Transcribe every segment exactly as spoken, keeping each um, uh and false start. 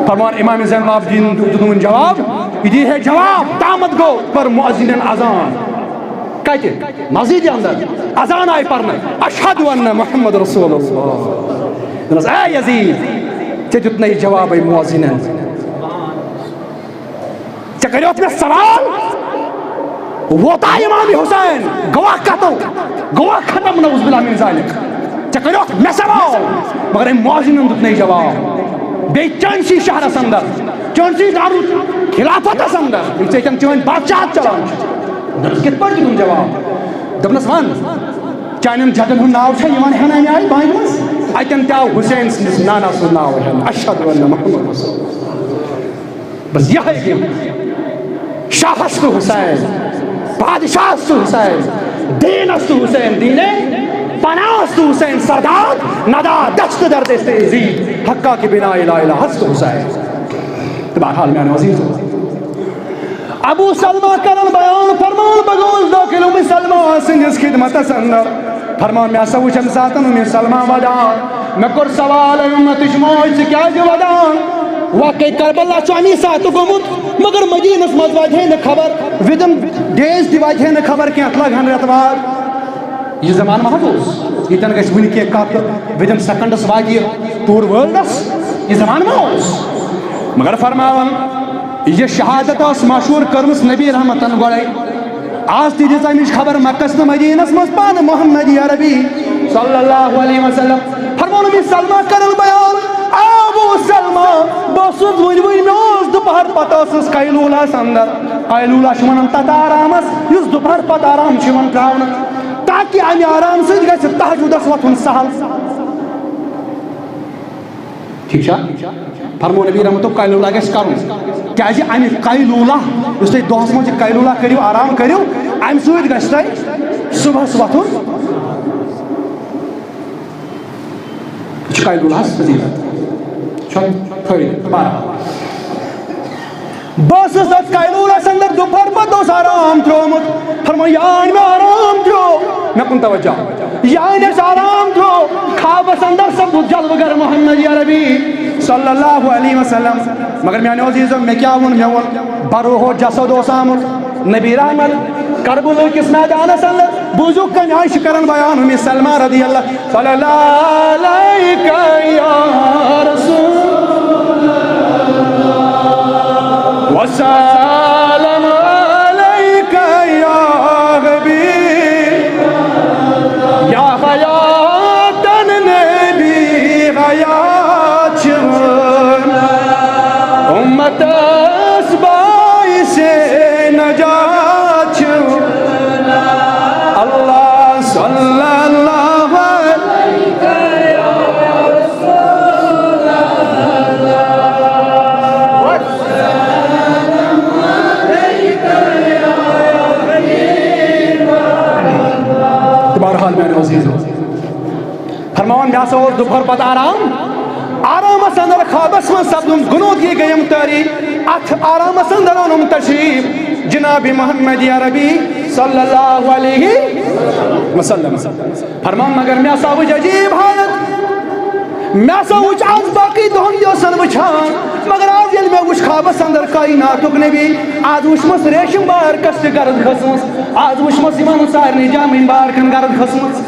فرمان امام زین العابدین دیُت، دیُتنَن جواب، یہِ دی ہے جواب، تامَتھ گوٚو، پر مؤذنن اذان۔ کَتہِ؟ مسجد اندر اذان آیہِ پرنہٕ، اشہد ان محمد رسول اللہ۔ دوٚپنَس، اے یزید، ژےٚ دیُت نَے جوابے مؤذنن۔ ژےٚ کریوتھ مےٚ سوال، ووتا امام حسین، گوٚوا قتل، گوٚوا ختم، نعوذ باللہ من ذالک۔ ژےٚ کریوتھ مےٚ سوال، مگر أمۍ مؤذنن دیُت نَے جواب۔ بیٚیہِ چٲنسٕے شہرس اندر، چٲنسٕے دارالخلافتس اندر، ییٚمہِ سۭتۍ چٲنۍ بادشاہت چلان چھِ۔ دوٚپنَس، کِتھ پٲٹھۍ دیُتُن جواب؟ دوٚپنَس، وَن، چانٮ۪ن جدن ہُنٛد ناو چھا یِوان ہٮ۪نہٕ اَمہِ آیہِ بانگہِ منٛز؟ اَتٮ۪ن تہِ آو حسین سٕنٛدِس نانا سُنٛد ناو ہٮ۪نہٕ، اشہد ان محمد رسول اللہ۔ بس یہے گیم۔ شاہس تو حسین، بادشاہس تو حسین، دینس تو حسین، دین پناہس تو حسین، سردار ندا دست در دست عزیز، حقا کی بنا الہ الہس تو حسین۔ تو بہرحال میانو عزیزو، ابو سلمہ کرن بیان فرمان، بہ گوس داخل ام سلمہ سندس خدمتس اندر۔ فرمان، مےٚ ہسا وُچھ اَمہِ ساتہٕ اُمہِ سلمہ وَدان۔ مےٚ کوٚر سوال، اے اُمتٕچ موج، ژٕ کیٛازِ وَدان؟ واقعی کربلا چھُ اَمی ساتہٕ گوٚمُت، مگر مدیٖنس منٛز واتہِ ہے نہٕ خبر، within days تہِ واتہِ ہے نہٕ خبر کینٛہہ، اَتھ لَگہٕ ہن رٮ۪تہٕ واد۔ یہِ زمانہٕ ما حظ اوس؟ ییٚتٮ۪ن گژھِ وُنہِ کینٛہہ کَتھ تہٕ within seconds واتہِ یہِ پوٗرٕ worldس۔ یہِ زمانہٕ ما اوس؟ مگر فرماوان، یہِ شہادت ٲس مشہوٗر کٔرمٕژ نبی رحمتن گۄڈَے۔ آز تہِ دِژ اَمِچ خبر مکس تہٕ مدیٖنس منٛز پانہٕ محمد عربی صلی اللہ علیہ وسلم۔ فرموو نبی سلمہ کرن بیان، آ ابو سلمہ، بہٕ اوسُس وٕنہِ وٕنہِ، مےٚ اوس دُپہر پتہٕ ٲسٕس قیلوٗلہس اندر۔ قیلوٗلہ چھِ وَنان تَتھ آرامس یُس دُپہر پتہٕ آرام چھُ یِوان ترٛاونہٕ، تاکہِ اَمہِ آرام سۭتۍ گژھِ تہجدس وۄتھُن سہل۔ ٹھیک چھا؟ فرمو نبی رحمتو، قیلولہ گژھِ کرُن۔ کیازِ اَمہِ قیلولہ، یُس تُہۍ دۄہس منٛز یہِ قیلولہ کٔرِو، آرام کٔرِو، اَمہِ سۭتۍ گژھِ تۄہہِ صبحس وۄتھُن۔ یہِ چھُ قیلولہس فضیلت۔ چھُ فٲیدٕ۔ بہرحال۔ بہٕ ٲسٕس تَتھ قیلوٗلَس اندر دُپہر پتہٕ اوس آرام ترٛوومُت۔ فرموو، یہِ آن مےٚ آرام ترٛوو۔ مےٚ کُن توجہ۔ یہِ آن اَسہِ آرام ترٛوو۔ خوابَس اندر سپُد جلوٕ گر محمد عربی صلی اللہ علیہ وسلم۔ مگر میانیو عزیزو، مےٚ کیٛاہ ووٚن؟ مےٚ ووٚن، بروہو جسد اوس آمُت۔ نبی رحمت کربلہٕ کِس میدانس اندر۔ بوٗزِو کمہِ آیہِ چھِ کران بیان اُمِ سلمہ رضی اللہ صلی اللہ علیک یا رسول اللہ، وسلم علیک یا حبیب، یا حیاتن نبی حیات چھِ وۄنۍ، امتس باعث نجات چھِ وۄنۍ۔ اللہ صلی اللہ علیہ۔ تہٕ بہرحال میانیو عزیزو، فرماوان، مےٚ ہسا اوس دُپہر پتہٕ آرام، آرامس اندر خوابس منٛز سپدُم، گنودگی گٔیم طٲری، اتھ آرامس اندر اوٚنُم تشریف جناب محمد عربی صلی اللہ علیہ وسلم۔ فرمان، مگر مےٚ ہسا وٕچھ عجیب حالت۔ مےٚ ہسا وٕچھ آز، باقٕے دۄہن تہِ اوسن وٕچھان، مگر آز ییٚلہِ مےٚ وٕچھ خوابس اندر کائناتُک نبی، آز وٕچھمس ریشم بار کس تہِ گرد کھٔژمٕژ، آز وٕچھمس یِمن سارنٕے جامعین بار کن گرد کھٔژمٕژ۔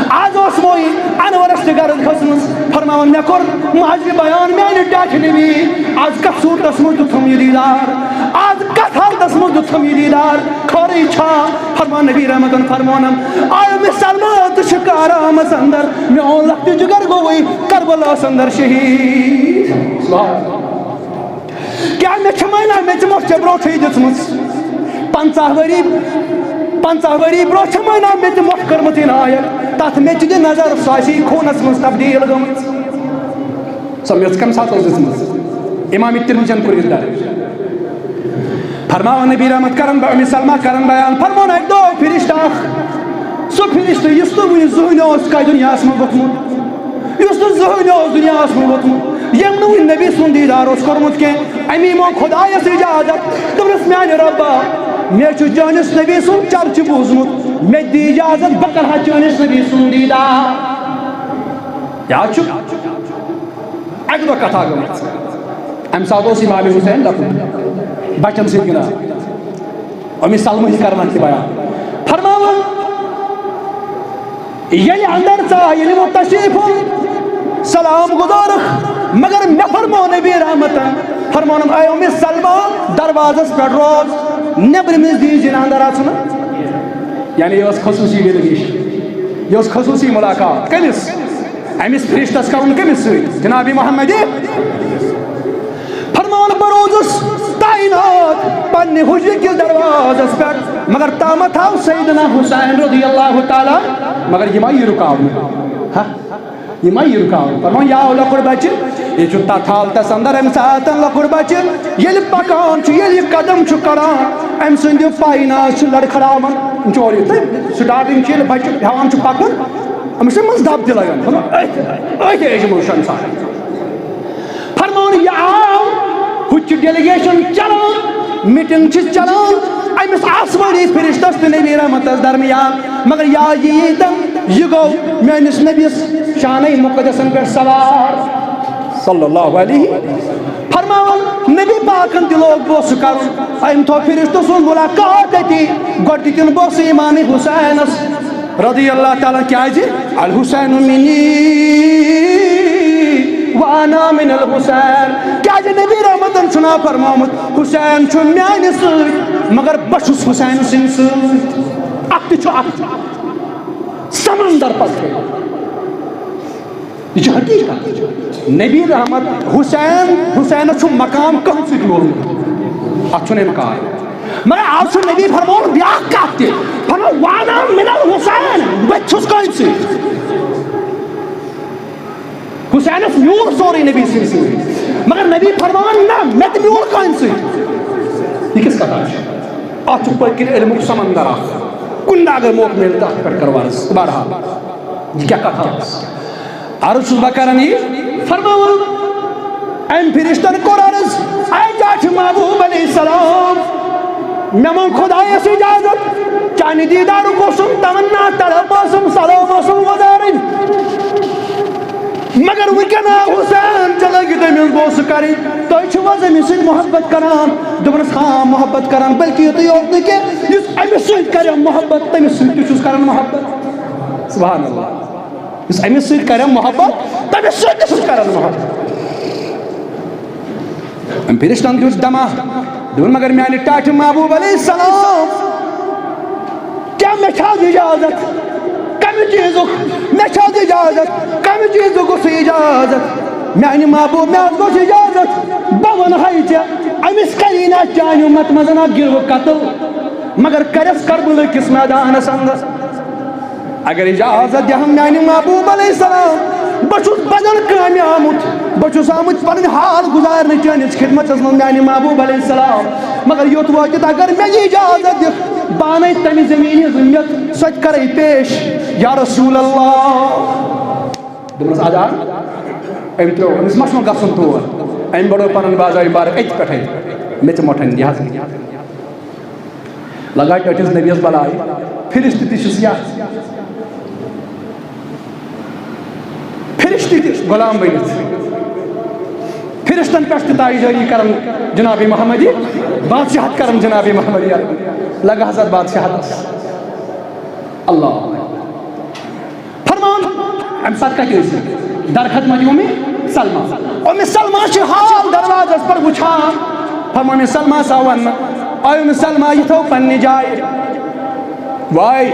آز اوس موئی انورس تہِ گرد کھٔژمٕژ۔ فرماوان، مےٚ کوٚر ماجہِ بیان میانہِ ٹاٹھہِ نبی، آز کتھ صورتس منٛز دیُتھُم یہِ دیدار، آز کتھ حالتس منٛز دیُتھُم یہِ دیدار، خٲرٕے چھا؟ فرمان نبی رحمتن فرمونم، آیا مےٚ سلمہ تہٕ چھِ آرامس اندر، میون لۄکٹہِ جگر گوٚوٕے کربلاہس اندر شہید۔ سبحان اللہ۔ کیٛاہ مےٚ چھِ مٲنۍ نا، مےٚ تہِ مۄکھ ژےٚ برونٛٹھٕے دِژمٕژ؟ پنٛژاہ ؤری، پنٛژاہ ؤری برونٛہہ چھِ مٲنۍ نا مےٚ تہِ مۄکھ کٔرمٕژ عنایت۔ تَتھ مےٚ تہِ دِ نظر، سۄ آسہِ خوٗنس منٛز تبدیٖل گٔمٕژ۔ سۄ میٚژ کَمہِ ساتہٕ ٲس دِژمٕژ؟ امام ترمذین کوٚر یہِ درج۔ فرماوان نبی رحمت کرن بہ-، أمِس سلمہ کرن بیان، فرمووُن اَکہِ دۄہ آو فرشتہٕ اکھ۔ سُہ فرشتہٕ یُس نہٕ وُنہِ زٕہٕنۍ اوس کتھ دُنیاہس منٛز ووٚتھمُت، یُس نہٕ زٕہٕنۍ اوس دُنیاہس منٛز ووٚتھمُت، ییٚمۍ نہٕ وُنہِ نبی سُنٛد دیٖدار اوس کوٚرمُت کینٛہہ، اَمی منٛگ خۄدایس اجازت۔ دوٚپنس، میانہِ رۄبا، مےٚ چھُ چٲنِس نبی سُنٛد چرچہٕ بوٗزمُت، مےٚ تہِ دِ اجازت، بہٕ کرٕ ہا چٲنِس نبی سُنٛد دیٖدار۔ یاد چھُ؟ اَکہِ دۄہ کتھا گٔمٕژ۔ امہِ ساتہٕ اوس امام حسین لۄکُٹ، بچن سۭتۍ گِنٛدان۔ اُمہِ سلمہٕ چھِ کران اَتھ تہِ بیان۔ فرماوان، ییٚلہِ اندر ژاو، ییٚلہِ وۄنۍ تشریف اوٚن، سلام گُزارکھ، مگر مےٚ فرموو نبی رحمتن، فرمونم، اے اُمہِ سلمہ، دروازس پٮ۪ٹھ روز، نیبرِمِس دیٖزِ نہٕ اندر اژُن۔ یعنی یہِ ٲس خصوٗصی ڈیلیگیشن، یہِ ٲس خصوٗصی ملاقات۔ کٔمِس؟ أمِس فرشتس کَرُن کٔمِس سۭتۍ؟ جناب محمد۔ فرمان، بہٕ روٗدُس تعینات پننہِ حجرٕ کِس دروازس پٮ۪ٹھ، مگر تامتھ آو سیدنا حسین رضی اللہ تعالیٰ، مگر یہِ ما یی رُکاونہٕ؟ ہا؟ یہِ ما یی رُکاونہٕ؟ فرمان، یہِ آو لۄکُٹ بچہِ، یہِ چھُ تتھ حالتس اندر، امہِ ساتہٕ لۄکُٹ بچہِ ییٚلہِ پکان چھُ، ییٚلہِ یہِ قدم چھُ کڑان، أمۍ سٕنٛدِ پایناز چھِ لڑکھڑاوان، یِم چھِ اورٕ یِتھٕے، سٹارٹنگ چھِ ییٚلہِ بچہِ ہٮ۪وان چھُ پکُن، أمِس چھِ منٛز دب تہِ لگان۔ مطلب، أتھۍ، أتھۍ ایجہِ منٛز چھُ انسان۔ فرماوُن، یہِ آو، ہُتہِ چھِ ڈیلیگیشن چلان، میٹنگ چھِ چلان، أمِس آسمٲنی فرشتس تہٕ نبی رحمتس درمیان، مگر یا ییٖتن، یہِ گوٚو میٲنِس نبیَس شانَے مُقدسن پٮ۪ٹھ سوار۔ صلی اللہ علیہ۔ فرماوان، نبی پاکن تہِ لوگ بوسہٕ کرُن۔ أمۍ تھوٚو فرشتہٕ سُنٛد ملاقات أتی۔ گۄڈٕ دِتِن بوسہٕ امام حسینس رضی اللہ تعالیٰ عنہ۔ کیازِ؟ الحسین منی وانا من الحسین۔ کیازِ نبی رحمتن چھُنا فرمومُت، حسین چھُ میانہِ سۭتۍ، مگر بہٕ چھُس حسین سٕنٛدِ سۭتۍ۔ اکھ تہِ چھُ اکھ سمندر پتہٕ۔ یہِ چھِ حقیٖقت۔ نبی رحمت حسین، حسینس چھُ مقام کانٛہہ سۭتۍ میوٗلمُت۔ اتھ چھُنہٕ انکار۔ مگر آز چھُ نبی فرماوان بیٛاکھ کتھ تہِ۔ فرماوان، "وانا من الحسین"، بہٕ تہِ چھُس کٲنٛسہِ سۭتۍ۔ حسینس میوٗل سورُے نبی سٕنٛدِ سۭتۍ۔ مگر نبی فرماوان، "نہ، مےٚ تہِ میوٗل کٲنٛسہِ سۭتۍ۔" یہِ کِژھ کتھا چھِ؟ اتھ چھُ پٔتۍ کِنۍ علمُک سمندر اکھ۔ کُنہِ دۄہ اگر موقعہٕ میلہِ تہٕ اتھ پٮ۪ٹھ کرو عرض۔ بہرحال، یہِ کیٛاہ کتھا ٲس؟ عرض چھُس بہٕ کران یہِ، فرماوان، أمۍ فرشتن کوٚر عرض، اے ٹاٹھہِ محبوب علیہ السلام، مےٚ منٛگ خدایس اجازت، چانہِ دیدارُک اوسُم تمنا، طلب ٲسٕم، سلام ٲسٕم وۄزارٕنۍ۔ مگر وٕنکٮ۪ن آو حسین، ژےٚ لٲگِو تٔمِس بوسہٕ کرٕنۍ۔ تُہۍ چھِو حظ أمِس سۭتۍ محبت کران؟ دوٚپنس، ہاں، محبت کران، بلکہِ یُتُے یوت نہٕ کینٛہہ، یُس أمِس سۭتۍ کرِ محبت، تٔمِس سۭتۍ تہِ چھُس کران محبت۔ سبحان اللہ۔ یُس أمِس سۭتۍ کرن محبت، تٔمِس سۭتۍ تہِ چھُس کران محبت۔ أمۍ فرشتن دیُت دمہ، دوٚپُن، مگر میانہِ ٹاٹھہِ محبوب علیہ السلام، کیٛاہ مےٚ چھا اجازت کمہِ چیٖزُک؟ مےٚ چھا اجازت کمہِ چیٖزُک؟ گوٚژھ اجازت میانہِ محبوب، مےٚ حظ گوٚژھ اجازت، بہٕ ونہٕ ہے ژےٚ، أمِس کری نہٕ اَتھ چانہِ اُمت منٛز اکھ گِروُک قتل، مگر کرٮ۪س کربلہٕ کِس میدانس اندر۔ اگر اجازت دِہم میانہِ محبوب علیہ السلام، بہٕ چھُس بدل کامہِ آمُت، بہٕ چھُس آمُت پنٕنۍ حال گزارنہٕ چٲنِس خدمتس منٛز میانہِ محبوب علیہ السلام، مگر یوٚت وٲتِتھ اگر مےٚ یہِ اجازت دِکھ، بہٕ انَے تمہِ زمینہِ ہٕنٛز اُمت، سۄ تہِ کرے پیش، یا رسول اللہ۔ دوٚپمس، ادا، أمۍ ترٛوو، أمِس ما چھُ وۄنۍ گژھُن تور؟ أمۍ بڑٲو پنُن بازار مبارک أتھۍ پٮ۪ٹھے، میٚژِ مۄٹھن، یہِ حظ۔ لگا ٹٲٹھِس نبیَس بلاے، فرشتہٕ تہِ چھُس یا فرشتہٕ تہِ غلام بٔنِتھ۔ فرشتن پٮ۪ٹھ تہِ تاجدٲری کران جناب محمدی، بادشاہت کران جناب محمدی عربی۔ لگا حضرت بادشاہتس۔ اللہ۔ فرمان، امہِ ساتہٕ کتہِ ٲسِو؟ در خدمت اُمِ سلمہ۔ اُمِ سلمہ چھِ حال دروازس پٮ۪ٹھ وٕچھان۔ فرمان، اُمِ سلمہ سا وننہٕ، اے اُمِ سلمہ، یہِ تھٲو پننہِ جایہِ۔ واے،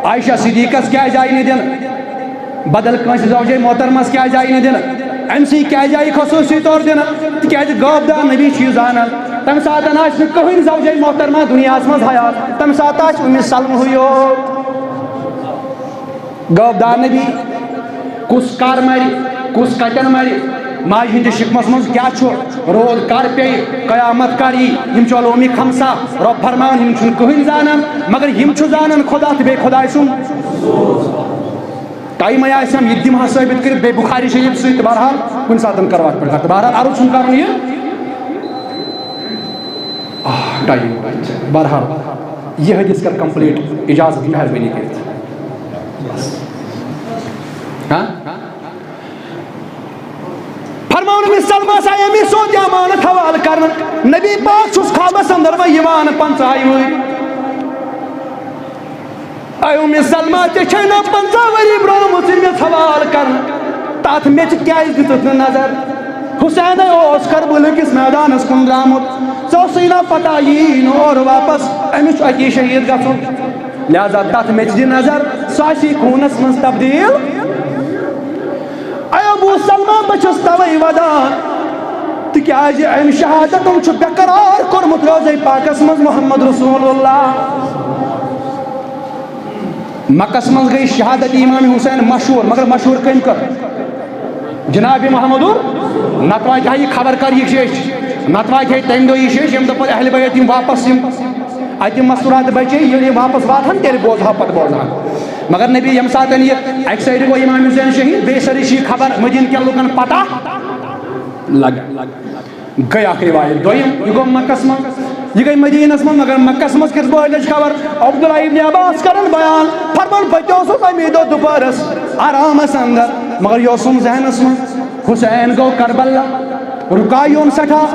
عائشہ صدیقس کیازِ آیہِ نہٕ دِنہٕ؟ بدل کٲنٛسہِ زوجے محترمس کیازِ آیہِ نہٕ دِنہٕ؟ أمۍ سٕے کیازِ آیہِ خصوٗصی طور دِنہٕ؟ تِکیازِ غٲب دار نبی چھُ یہِ زانان، تمہِ ساتہٕ آسہِ نہٕ کٕہٕنۍ زوجے محترمہ دُنیاہس منٛز حیات، تمہِ ساتہٕ آسہِ اُمِ سلمہٕے یوت۔ غٲب دار نبی کُس کر مرِ، کُس کتٮ۪ن مرِ، ماجہِ ہٕنٛدِس شِکمس منٛز کیٛاہ چھُ، روز کر پیٚیہِ، قیامت کر یی، یِم چھِ علومِ خمسہ۔ رۄب فرماوان، یِم چھُنہٕ کٕہٕنۍ زانان، مگر یِم چھُ زانان خدا تہٕ بیٚیہِ خداے سُنٛد۔ ٹایمے آسہِ ہم، یہِ تہِ دِمہٕ ہا ثٲبِت کٔرِتھ بیٚیہِ بخاری شریف سۭتۍ، تہٕ بہرحال کُنہِ ساتہٕ کرو اتھ پٮ۪ٹھ کتھ۔ تہٕ بہرحال عرض چھُم کرُن یہِ، آہ، ٹایم۔ بہرحال یہِ حدیث کر complete، اجازت، مہربٲنی کٔرِتھ۔ بس۔ ہاں؟ فرماوُن أمِس سلمس آے أمِس سوٗد یہِ امانت حوالہٕ کرنہٕ۔ نبی پاک چھُس خوابس اندر وۄنۍ یِوان پنٛژاہہِ وٕہٕرۍ۔ اے اُمِ سلمہ، ژےٚ چھے نہ پنٛژاہ ؤری برونٛہہ آمٕژ أمِس حوالہٕ کرنہٕ؟ تتھ میٚژِ کیازِ دِژٕتھ نہٕ نظر؟ حسینے اوس کربلہٕ کِس میدانس کُن درامُت۔ ژےٚ ٲسٕے نہ پتہ یہِ یی نہٕ اورٕ واپس، أمِس چھُ اتی شہید گژھُن۔ لہذا تتھ میٚژِ دِ نظر، سُہ آسی خوٗنس منٛز تبدیل۔ اے ابو سلمہ، بہٕ چھُس توے ودان، تِکیازِ أمۍ شہادتن چھُ بے قرار کوٚرمُت روضے پاکس منٛز محمد رسول اللہ۔ مکس منٛز گٔے شہادت امام حسین مشہوٗر، مگر مشہوٗر کٔمۍ کٔر؟ جناب محمد، نتہٕ واتہِ ہا یہِ خبر کر یہِ شیش، نتہٕ واتہِ ہے تمہِ دۄہ یہِ شیش، ییٚمہِ دۄہ پتہٕ اہل بیت یِم واپس یِم۔ اتہِ مستورات بچے، ییٚلہِ یِم واپس واتہن، تیٚلہِ بوزہا پتہٕ بوزہا۔ مگر نبی ییٚمہِ ساتہٕ یہِ اکہِ سایڈٕ گوٚو امام حسین شہید، بیٚیہِ سایڈٕ چھِ یہِ خبر مدینہٕ کٮ۪ن لُکن پتہ لگان۔ گٔے اکھ روایت۔ دوٚیِم، یہِ گوٚو مکس منٛز، یہِ گٔے مدینس منٛز، مگر مکس منٛز کِتھ پٲٹھۍ لٔج خبر؟ عبداللہ ابن عباس کرن بیان، فرمان، بہٕ تہِ اوسُس امی دۄہ دُپہرس آرامس اندر، مگر یہِ اوسُم ذہنس منٛز، حسین گوٚو کربلا، رُکایون سٮ۪ٹھاہ،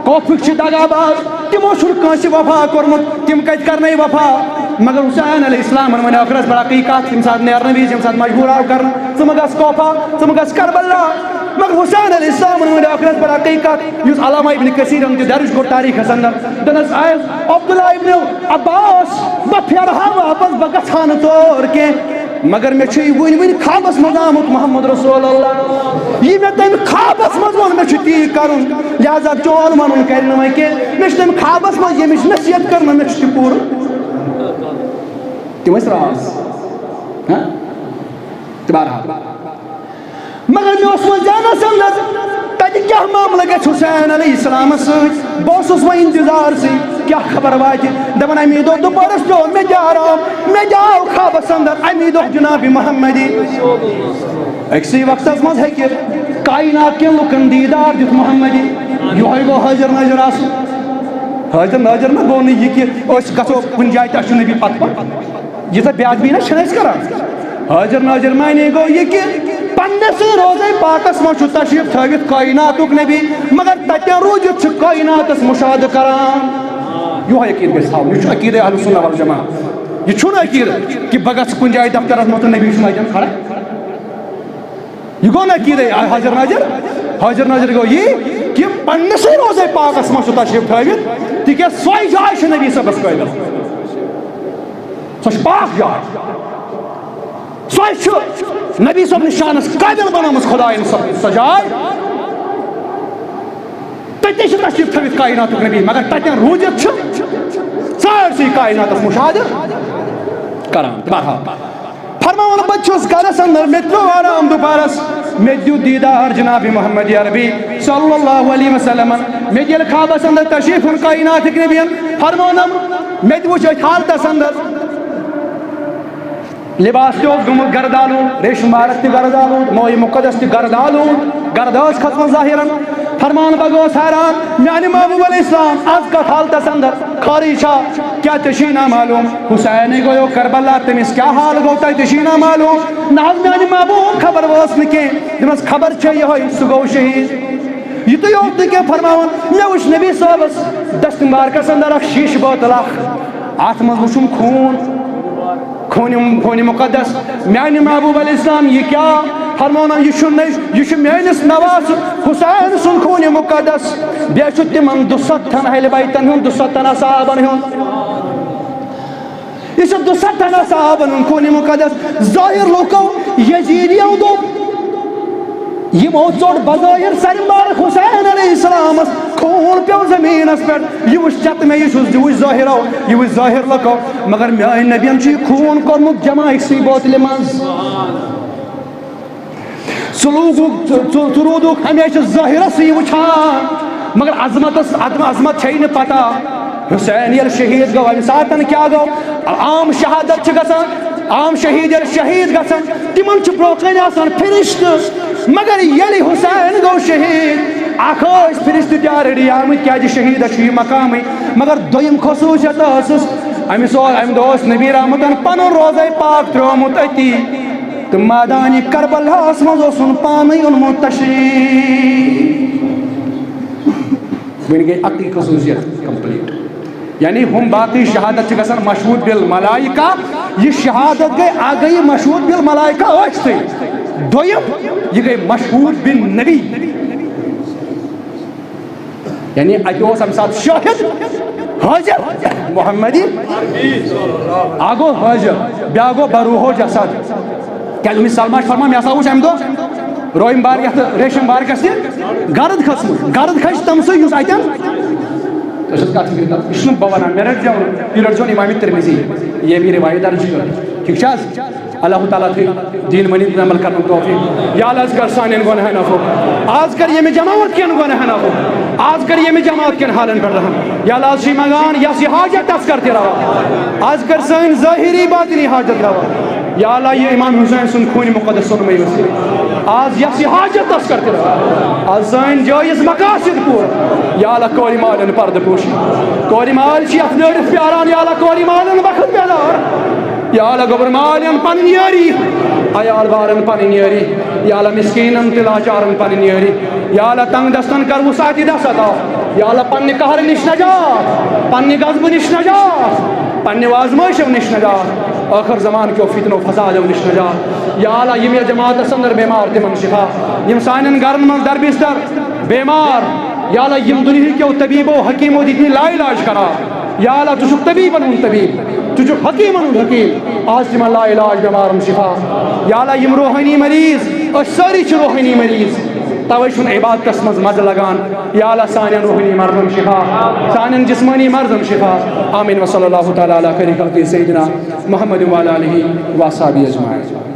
کوفٕکۍ چھِ دغا باز، تِمو چھُنہٕ کٲنٛسہِ وفا کوٚرمُت، تِم کتہِ کرنَے وفا؟ مگر حسین علیہ السلامن وَنہِ ٲخرس پٮ۪ٹھ اَکٕے کتھ، ییٚمہِ ساتہٕ نیرنہٕ وِزِ، ییٚمہِ ساتہٕ مجبوٗر آو کرنہٕ، ژٕ مہٕ گژھ کوفہ، ژٕ مہٕ گژھ کربلا۔ مگر حسین علیہ السلامن وَنہِ ٲخرس پٮ۪ٹھ اَکٕے کتھ، یُس علامہ ابن کثیرن تہِ درج کوٚر تاریخس اندر، دوٚپنس، آیس عبداللہ ابن عباس، بہٕ پھیرٕ ہا واپس، بہٕ گژھٕ ہا نہٕ تور کینٛہہ۔ مگر مےٚ چھُ یہِ وٕنہِ وٕنہِ خوابس منٛز آمُت محمد رسول اللہ۔ یہِ مےٚ تٔمۍ خوابس منٛز ووٚن، مےٚ چھُ تی کرُن۔ لہذا چون ونُن کرِ نہٕ وۄنۍ کینٛہہ۔ مےٚ چھُ تٔمۍ خوابس منٛز ییٚمِچ نصیحت کٔرمٕژ، مےٚ چھُ تہِ پوٗرٕ۔ تِم ٲسۍ راز۔ ہاں؟ تہٕ بہرحال۔ مگر مےٚ اوس وۄنۍ ذہنس اندر، تتہِ کیٛاہ معاملہٕ گژھِ حسین علیہ السلامس سۭتۍ؟ بہٕ اوسُس وۄنۍ انتظارسٕے، کیٛاہ خبر واتہِ۔ دپان، امی دۄہ دُپہرس پیوٚو مےٚ تہِ آرام، مےٚ تہِ آو خوابس اندر امی دۄہ جناب محمدی۔ أکسٕے وقتس منٛز ہیٚکہِ کائنات کٮ۪ن لُکن دیٖدار دِتھ محمدی۔ یِہوٚے گوٚو حٲضِر نٲظِر آسُن۔ حٲضِر نٲظِر نہ گوٚو نہٕ یہِ کہِ أسۍ گژھو کُنہِ جایہِ تہٕ اَسہِ چھُ نبی پتہٕ پتہٕ۔ ییٖژاہ بے ادبی نہ چھِنہٕ أسۍ کران۔ حٲضِر نٲظِر معنی گوٚو یہِ کہِ پننِسٕے روضے پاکس منٛز چھُ تشریف تھٲوِتھ کائناتُک نبی، مگر تتٮ۪ن روٗزِتھ چھُ کائناتس مُشاہدٕ کران۔ یِہوٚے عقیٖدٕ گژھِ تھاوُن۔ یہِ چھُ عقیٖدے اہل سنہ والجماعہ۔ یہِ چھُنہٕ عقیٖدٕ کہِ بہٕ گژھٕ کُنہِ جایہِ دفترس منٛز تہٕ نبی چھُنہٕ اَتٮ۪ن کھڑا۔ یہِ گوٚو نہ عقیٖدے حٲضِر نٲظِر۔ حٲضِر نٲظِر گوٚو یی کہِ پننِسٕے روضے پاکس منٛز چھُ تشریف تھٲوِتھ، تِکیازِ سۄے جاے چھِ نبی صٲبس قٲبِل۔ سۄ چھِ پاک جاے۔ سۄے چھُ نبی صٲب نِشانس قٲبِل بنٲومٕژ خدایَن سۄ، سۄ جاے۔ تٔتی چھِ تشریف تھٲوِتھ کائناتُک نبی، مگر تتٮ۪ن روٗزِتھ چھُ سٲرسٕے کائناتس مُشاہدٕ کران۔ بہرحال، فرماوان، بہٕ چھُس گرس اندر، مےٚ تہِ پیوٚو آرام دُپہرس، مےٚ تہِ دیُت دیٖدار جناب محمد عربی صلی اللہ علیہ وسلمن۔ مےٚ تہِ ییٚلہِ خوابس اندر تشریف اوٚن کائناتٕکۍ نبین، فرمونم، مےٚ تہِ وُچھ أتھۍ حالتس اندر۔ لباس تہِ اوس گوٚمُت گردٕ آلوٗد، ریشم مبارک تہِ گردٕ آلوٗد، مویہِ مقدس تہِ گردٕ آلوٗد، گردٕ ٲس کھٔژمٕژ ظٲہِرن۔ فرمان بہٕ گوس حیران، میانہِ محبوب علیہ السلام از کتھ حالتس اندر خٲرٕے چھا؟ کیٛاہ ژےٚ چھُے نا معلوم؟ حسینے گوٚو کربلا، تٔمِس کیٛاہ حال گوٚو تۄہہِ، ژےٚ چھُے نا معلوم؟ نہ حظ، میانہِ محبوب خبر وٲژ نہٕ کینٛہہ، دوٚپمس خبر چھےٚ یِہوٚے، سُہ گوٚو شہیٖد۔ یُتُے یوت نہٕ کینٛہہ، فرماوان، مےٚ وٕچھ نبی صٲبس دستہِ مبارکس اندر اکھ شیٖشہٕ بٲتل اکھ، اتھ منٛز وٕچھُم خوٗن، خوٗنہِ، خوٗنہِ مُقدس۔ میانہِ محبوب علیہ السلام، یہِ کیٛاہ؟ فرماوان، یہِ چھُ نہ، یہِ چھُ میٲنِس نواز حسین سُنٛد خوٗنہِ مُقدس، بیٚیہِ چھُ تِمن دُستتھن اہل بیتن ہُنٛد، دُستتھن اصحابن ہُنٛد۔ یہِ چھُ دُستتھن اصحابن ہُنٛد خوٗنہِ مُقدس۔ ظٲہِر لوٗکو، یزیٖدیو دوٚپ، یِمو ژوٚٹ بظٲہِر سرِ مبارک حسین علیہ السلامس، خوٗن پیوٚو زٔمیٖنس پٮ۪ٹھ۔ یہِ وٕچھ چتہٕ مےٚ، یہِ چھُس، یہِ وٕچھ ظٲہِرو، یہِ وٕچھ ظٲہِر لُکو، مگر میٲنۍ نبین چھُ یہِ خوٗن کوٚرمُت جمع أکسٕے بوتلہِ منٛز۔ سلوٗکُک، ژُ-، ژُ-، ژُ روٗدُکھ ہمیشہِ ظٲہِرسٕے وٕچھان، مگر عظمتس، عظم-، عظمت چھے نہٕ پتہ۔ حسین ییٚلہِ شہیٖد گوٚو، اَمہِ ساتن کیٛاہ گوٚو؟ عام شہادت چھِ گژھان، عام شہیٖد ییٚلہِ شہیٖد گژھان، تِمن چھِ برونٛہہ کنہِ آسان فرشتہٕ، مگر ییٚلہِ حسین گوٚو شہیٖد، اکھ ٲسۍ فرشتہٕ تہِ already آمٕتۍ، کیٛازِ شہیٖدس چھُ یہِ مقامٕے، مگر دوٚیِم خصوٗصیت ٲسٕس، أمِس اوس، اَمہِ دۄہ اوس نبی رحمتن پنُن روضے پاک ترٛوومُت أتی۔ تہٕ مٲدانِ کربلاہس منٛز اوسُن پانے اوٚنمُت تشریٖف۔ وۄنۍ گٔے اَکٕے خصوٗصیت complete۔ یعنی ہُم باقٕے شہادت چھِ گژھان مشہوٗد بالملائکہ، یہِ شہادت گٔے، اَکھ گٔے یہِ مشہوٗد بالملائکہ ٲسۍتھٕے۔ دوٚیِم، یہِ گٔے مشہوٗد بالنبی۔ یعنی اَتہِ اوس اَمہِ ساتہٕ شٲہِد حٲضِر محمدی، اَکھ گوٚو حٲضِر، بیٛاکھ گوٚو بروحُ جسد۔ کیٛازِ اُمہِ سلمہ چھِ فرمان، مےٚ ہسا وُچھ اَمہِ دۄہ روحِ مبارک یَتھ ریشم مبارکس تہِ گرد کھٔژمٕژ۔ گرد کھٔج تٔمسٕے یُس اَتٮ۪ن، تۄہہِ چھَس کَتھ فِکرِ تَتھ، یہِ چھُنہٕ بہٕ وَنان، مےٚ رٔٹزیو نہٕ، یہِ رٔٹزیون امام ترمذی، ییٚمۍ یہِ روایت درج کٔر۔ ٹھیٖک چھا حظ؟ اللہ تعالیٰ تھٲیِو دیٖن مٲنِتھ عمل کرنُک توفیٖق۔ یا اللہ، از کر سانٮ۪ن گۄناہن عفو۔ از کر ییٚمہِ جماعت کٮ۪ن گۄناہن عفو۔ از کر ییٚمہِ جماعت کٮ۪ن حالن پٮ۪ٹھ رحم۔ یا اللہ، از چھِ منٛگان یۄس یہِ حاجت تَس کر تہِ روا۔ از کر سٲنۍ ظٲہری باطنی حاجت روا۔ یا اللہ، یہِ امام حسین سُنٛد خوٗنِ مقدس سۄنمٕے وسیٖلہٕ۔ از یۄس یہِ حاجت تَس کر تہِ روا۔ از سٲنۍ جٲیز مقاصد پوٗرٕ۔ یا اللہ، کورِ مالٮ۪ن پردٕ پوشی۔ کورِ مالۍ چھِ یَتھ نٲرِتھ پیاران۔ یا اللہ، کورِ مالٮ۪ن وقت بیدار۔ یا اللہ، گوٚبُر مالٮ۪ن پنٕنۍ یٲری۔ عیال بارن پنٕنۍ یٲری۔ یا اللہ، مسکیٖنن تہٕ لاچارن پنٕنۍ یٲری۔ یا اللہ، تنگ دستن کر وسعت دست عطا۔ یا اللہ، پننہِ قہرٕ نِش نجات، پننہِ غضبہٕ نِش نجات، پننہِ آزمٲیشو نِش نجات، ٲخر زمان کیو فتنو فسادو نِش نجات۔ یا اللہ، یِم یتھ جماعتس اندر بیمار، تِمن شفا۔ یِم سانٮ۪ن گرن منٛز دربستر بیمار، یا اللہ، یِم دُنیہکیو طبیبو حکیمو دِتۍ لا علاج قرار۔ یا اللہ، ژٕ چھُکھ طبیبن ہُنٛد طبیب، ژٕ چھُکھ حکیمن ہُنٛد حکیم۔ آز تِمن لا علاج بیمارن شفا۔ یا اللہ، یِم روحٲنی مریض، أسۍ سٲری چھِ روحٲنی مریض، توے چھُنہٕ عبادتس منٛز مزٕ لگان۔ یا اللہ، سانٮ۪ن روحٲنی مرضن شفا، سانٮ۪ن جسمٲنی مرضن شفا۔ آمین۔ وصلی اللہ تعالیٰ علی خیر خلقہ سیدنا محمد وعلی آلہ وصحبہ اجمعین۔